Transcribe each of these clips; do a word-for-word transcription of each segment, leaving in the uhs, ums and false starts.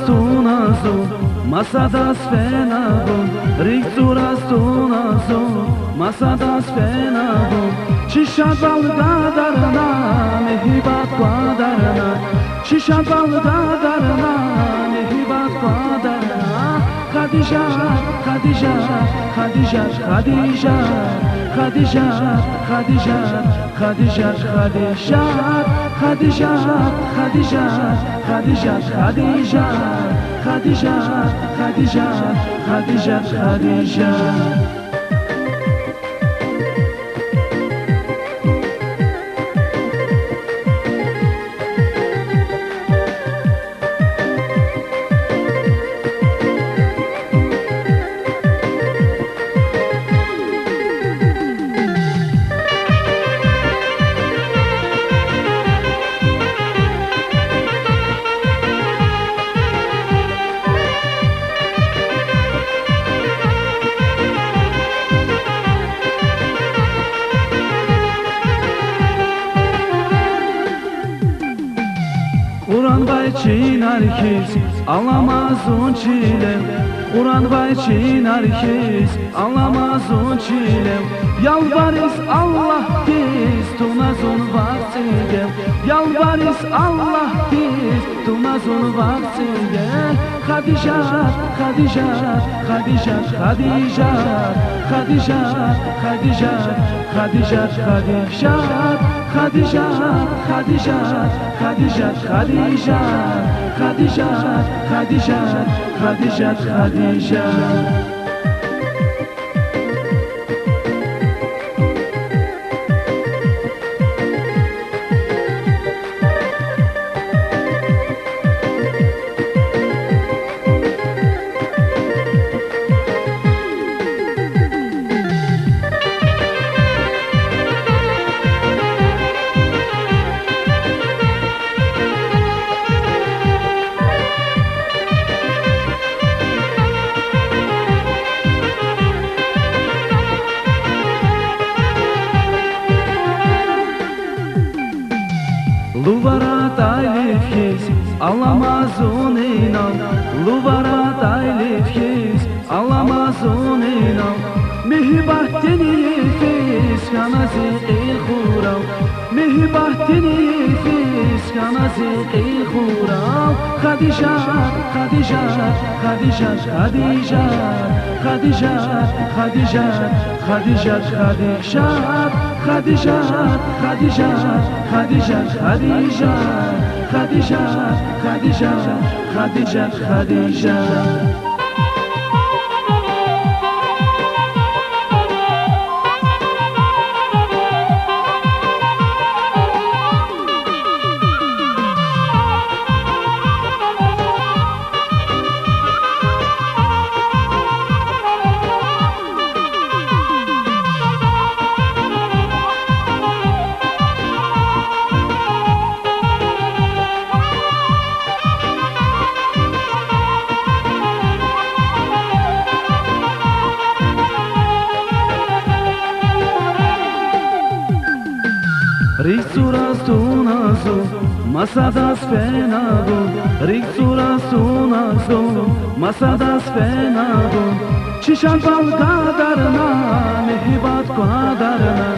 Туна зун, масадаз фена вун, рикӀ цӀураз туна зун, масадаз фена вун. Чи шадвал гадарна, мегьибат квадарна, чи шадвал гадарна, мегьибат квадарна. Хадижат, Хадижат, Хадижат, Хадижат, Хадижат, Хадижат, Хадижат, Хадижат, Хадижат, Хадижат, Хадижат, Хадижат, Хадижат, Хадижат, Хадижат. Кьуранвай чинар хьиз алама зун чилел, Кьуранвай чинар хьиз алама зун чилел, ялвариз Аллагьдиз, туна зун вахъ цӀийидел, ялвариз Аллагьдиз, туна зун вахъ цӀийидел. Хадижат, Хадижат, Хадижат, Хадижат, Хадижат, Хадижат, Хадижат, Хадижат, Хадижат, Хадижат, Хадижат, Хадижат, Хадижат, Хадижат, Хадижат, Хадижат. Лувар атӀай лиф хьиз алама зун инал, лувар атӀай лиф хьиз алама зун инал, мегьибатдин йифиз хьана зи кьил хурал, мегьибатдин йифиз хьана зи кьил хурал. Хадижат, Хадижат, Хадижат, Хадижат, Хадижат, Хадижат. РикӀ цӀураз туна зун, масадаз фена вун, рикӀ цӀураз туна зун, масадаз фена вун. Чи шадвал гадарна, мегьибат квадарна,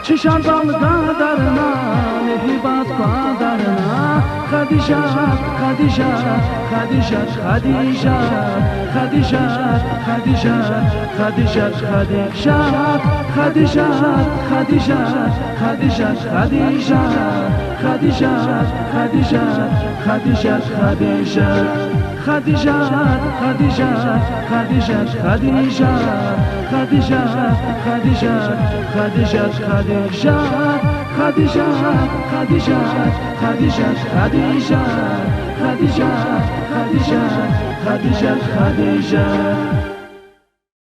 чи шадвал гадарна, мегьибат квадарна. Хадижат, Хадижат, Хадижат, Хадижат, Хадижат, Хадижат, Хадижат, Хадижат, Хадижат, Хадижат, Хадижат, Хадижат, Хадижат, Хадижат, Хадижат, Хадижат. Хадижат, Хадижат, Хадижат, Хадижат, Хадижат, Хадижат, Хадижат, Хадижат, Хадижат, Хадижат, Хадижат, Хадижат, Хадижат, Хадижат, Хадижат, Хадижат.